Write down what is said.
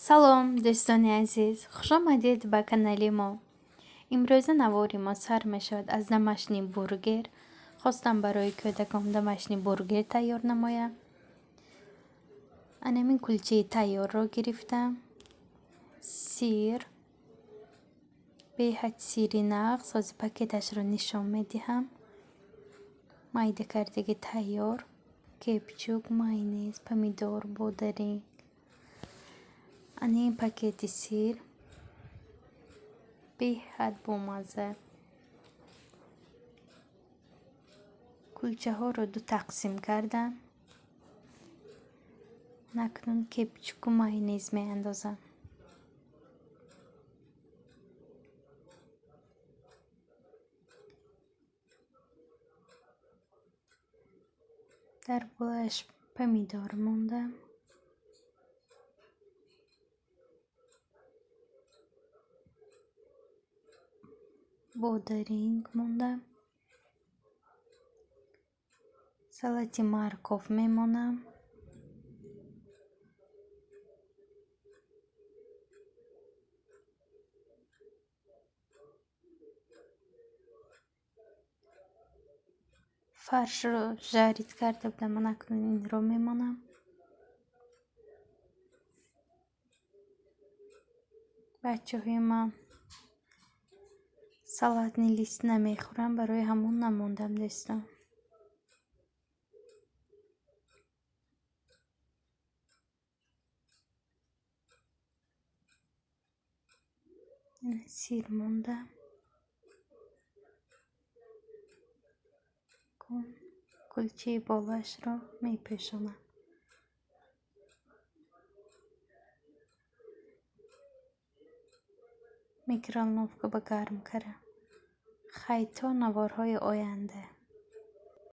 Салом, дӯстони азиз, хушомадед ба канали мо. Имрӯза навори мо сар мешавад аз домашний бургер. Хостам барои кӯдакон домашний бургер тайёр намоям. Анамин кулчаи тайёрро гирифтам. Сир, беҳад сири нағз, ҳозир пакеташро нишон медиҳам. Майда кардаги тайёр, кетчуп, майонез, помидор, бодаринг. Ана ин пакети сир беҳад бомазза. Кулчаҳоро ду тақсим кардам. Акнун кетчупу майонез меандозам. Дар болояш помидор мондам. Бодаринг мондам. Салати морков мемонам. Фаршро жарить карда будам, ман акнун инро мемонам. Бачаҳои ман салатный лист намехӯрам, барои ҳамон намондам, дӯстон. Сир мондам. Кулчаи болоашро мепӯшонам. Микроволновка ба гарм кардам. Хай, то наворҳои оянда.